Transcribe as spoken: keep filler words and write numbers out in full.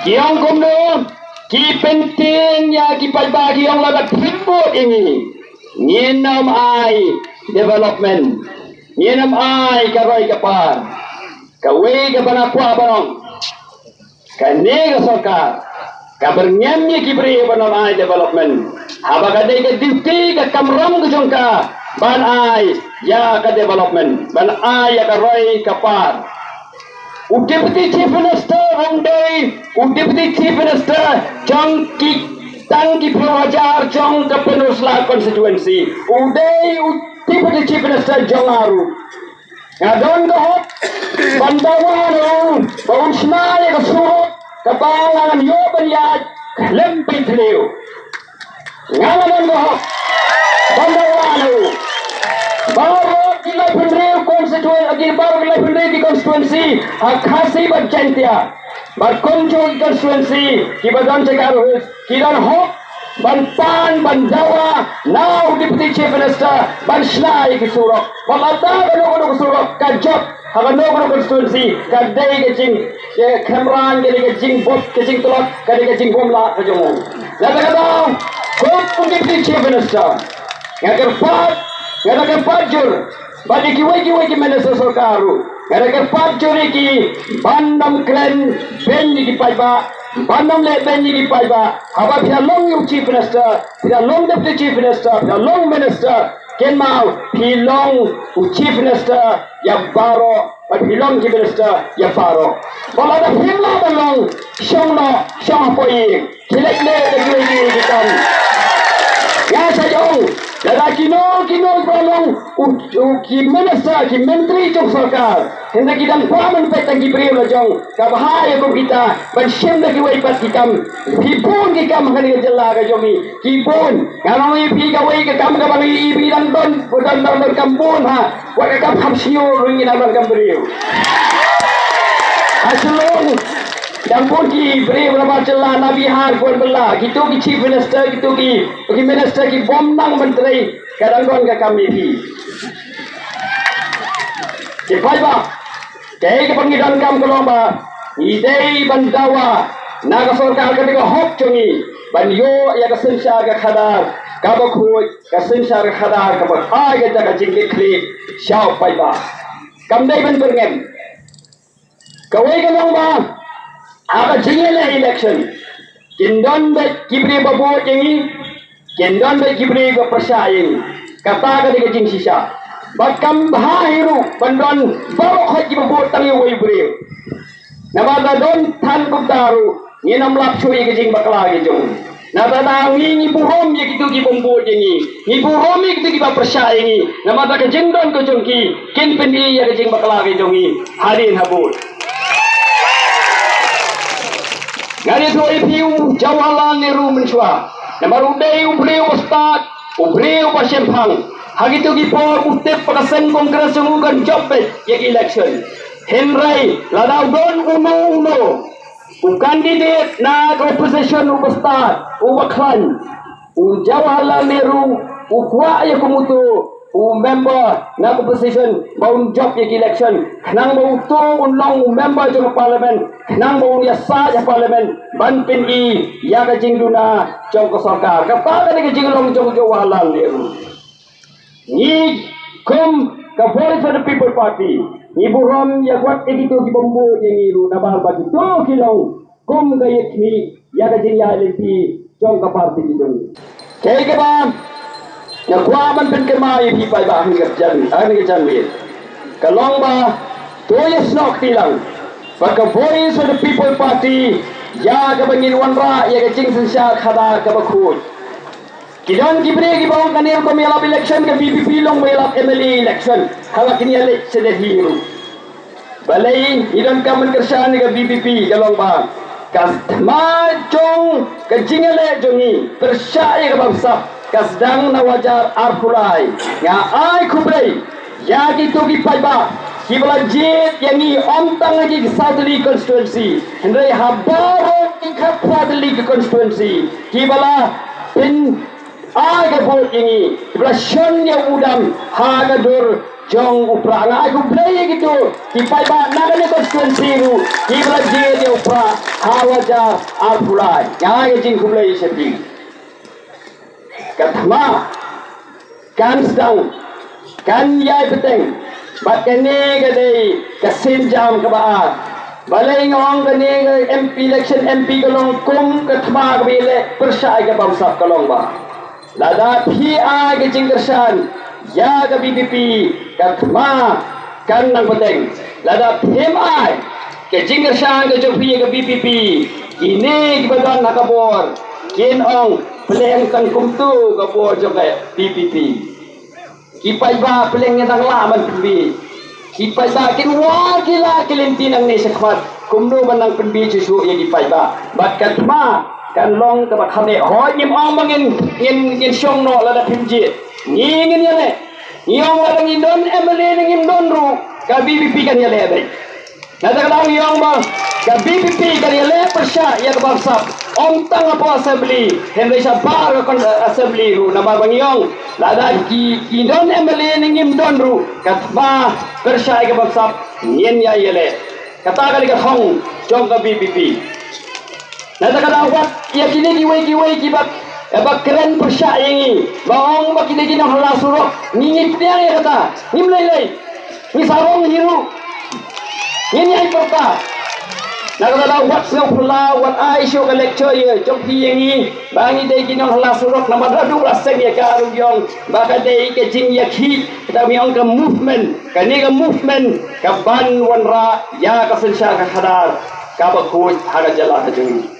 Ki ong kumno, ki pyntieng ïa ki paidbah, ki ong lada phim vote ïa ngi, ngin ym ai development, ngin ym ai ka roi ka par. Kawei kaba nga kwah ban ong, kane ka sorkar ka byrngem ïa ki briew ban ym ai development. Haba ka dei ka duty, ka kamram ka jong ka ban ai ïa ka development, ban ai ïa ka roi ka par. U Deputy Chief Minister u dei u Deputy Chief Minister jong ki, tang ki phew hajar jong ka Pynursla constituency. U dei u Deputy Chief Minister jong nga ruh. Nga don ka hok ban dawa na u ba un shna ïa ka surok kaba ngan ïoh ban ïaid lem pyntliew. Nga la don ka hok ban dawa na u. Baroh ki laiphew hynriew constituency, ki baroh ki laiphew hynriew ki constituency ha Khasi bad Jaintia bad kumjuh ki constituency kiba don jaka review, ki don hok ban pan, ban dawa na u Deputy Chief Minister ban shna ïa ki surok. Bad lada kano kano ka surok ka jop ha kano kano constituency, ka dei ka jing, ka khemran, ka dei ka jingbud, ka jingtlot, ka dei ka jingbymlah ka jong u. Lada ka daw, kum u Deputy Chief Minister, nga kyrpad, nga da kyrpad jur bad ïa kiwei kiwei ki minister sorkar ruh, nga da kyrpad jur ïa ki ban ym kren beiñ ïa ki paidbah, ban ym leh beiñ ïa ki paidbah. Haba phi la long u Chief Minister, phi la long Deputy Chief Minister, phi la long Minister, kynmaw phi long u Chief Minister ïa baroh, bad phi long Chief Minister ïa baroh. Bad lada phim lah ban long, shong noh, shong hapoh ïing. Ki leh leh da kiwei kiwei ki kam. Nga sa ong, lada kino kino ba long u, u ki minister, ki myntri jong sorkar, hynrei ki dang kwah ban peit tang ki briew la jong, ka bha ïa kum kita ban shim da kiwei pat ki kam. Ki bun ki kam ha kane ka jylla ka jong ngi, ki bun. Nga ong ïa phi, kawei ka kam kaba ngi, ngi dang don, don, don, don kam bun ha. Wat ka kam kham shngur ruh ngi dang don kam briew. Ha Shillong dang bun ki briew na bar jylla, na Bihar, bun bylla, kito ki Chief Minister, kito ki, ki minister ki bym nang ban trei, ka dang don ka kam ïa phi. Ki paidbah, kaei kaba ngi donkam ka long ba ngi dei ban dawa na ka sorkar, ka dei ka hok jong ngi ban ïoh ïa ka synshar ka khadar kaba khuid, ka synshar ka khadar kaba ai ka jaka jingkitkhlieh sha u paidbah. Kam dei ban byrngem. Kawei ka long ba ha ka jingïaleh election kin don beit ki briew ba vote ïa ngi, kin don beit ki briew ba pyrshah ïa ngi. Kata ka dei ka jingshisha. Bad kam bha hi ruh ban don baroh khoit kiba vote tang ïa uwei u briew. Namar lada don than kumta ruh ngin ym lap shuh ïa ka jingbakla ka jong ngi. Naba ngi, ngi burom ïa kito ki bym vote ïa ngi. Ngi burom ïa kito kiba pyrshah ïa ngi. Namar da ka jingdon ka jong ki, kin pyni ïa ka jingbakla ka jong ngi hadien habud. Nga ïathuh ïa phi u Jawaharlal Nehru mynshuwa. Namar u dei u briew uba stad, u briew uba shemphang. Ha kito ki por u tip ba ka seng Congress jong u kan jop beit ïa ki election. Hynrei lada u don uno uno u candidate na ka opposition uba stad, uba khlaiñ, u Jawaharlal Nehru u kwah ïa kum uto u member na ka opposition ba un jop ïa ki election, khnang ba uto un long u member jong ka parliament, khnang ba un ïasaid ha parliament ban pyni ïa ka jingduna jong ka sorkar. Kata ka dei ka jinglong jong u Jawaharlal Nehru. Ngi kum ka Voice of the People Party ngi burom ïa wat ïa kito ki bym vote ïa ngi ruh, namar ba kito ki long kum ka ïakhmih ïa ka jingïaid lynti jong ka party ki jong ngi. Kaei kaba nga kwah ban pynkynmaw ïa phi paidbah ha kane ka jan, ha kane ka janmiet ka long ba to ïasnoh kti lang bad ka Voice of the People Party ïa kaba ngin wanrah ïa ka jingsynshar khadar kaba khuid. Ki don ki briew kiba ong kane rukom ïalap election ka V P P long ba ïalap M L A election. Haba kin ïaleh sha Delhi ruh. Balei ngi donkam ban kyrshan ïa ka V P P? Ka long ba ka thma jong ka jingïaleh jong ngi pyrshah ïa ka bamsap ka sdang na u hajar arphew lai. Nga ai khublei ïa kito ki paidbah kiba la jied ïa ngi, ym tang ha ki South Delhi constituency hynrei ha baroh ki khatphra Delhi ki constituency kiba la pyn ai ka vote ïa ngi, kiba la shon ïa u dam ha ka dur jong u Prah. Nga ai khublei ïa kito ki paidbah na kane ka constituency ruh kiba la jied ïa u Prah ha ar hajar arphew lai. Nga ai ka jingkhublei ïa phi. Ka thma kan sdang, kan ïai bteng. Bad kane ka dei ka sienjam kaba ar. Balei nga ong kane ka M P election, M P ka long kum ka thma kaba ïaleh pyrshah ïa ka bamsap, ka long ba lada phi ai ka jingkyrshan ïa ka V P P, ka thma kan nang bteng. Lada phim ai ka jingkyrshan ka jong phi ïa ka V P P, kine kiba don ha ka bor kin ong, pleng kan kumtu ka bor jong ka V P P. Ki paidbah pleng ngi dang lah ban pynbiej. Ki paidbah kin wad ki la ki lynti nangne shakhmat kumno ban nang pynbiej shuh shuh ïa ki paidbah. Bad ka thma kan long kaba kham eh. Hooid, ngim ong ba ngin, ngin, ngin shong noh lada phim jied. Ngi ngin ïaleh. Ngi ong lada ngi don M L A ne ngim don ruh, ka V P P kan ïaleh beit. Na kata ka daw ngi ong ba ka V P P kan ïaleh pyrshah ïa ka bamsap, ym tang hapoh Assembly hynrei shabar ka kon-, Assembly ruh, namar ba ngi ong lada ki, ki don M L A ne ngim don ruh, ka thma pyrshah ïa ka bamsap ngin ïa ïaleh. Kata ka dei ka thong jong ka V P P. Na kata ka daw wat ïa kine kiwei kiwei kiba, eh, ba kren pyrshah ïa ngi, ba ong ba kine ki nonghala surok, ngi, ngi pdiang ïa kata, ngim lei lei. Ngi sarong hi ruh. Ngin ïai pyrta. Na kata ka daw wat sngewphylla, wat ai shuh ka lecture ïa jong phi ïa ngi ba ngi dei ki nonghala surok, namar naduh la seng ïa ka ruh ngi ong ba ka dei ka jingïakhih, kata ngi ong ka movement. Kane ka movement ka ban wanrah ïa ka synshar ka khadar kaba khuid ha ka jylla ka jong ngi.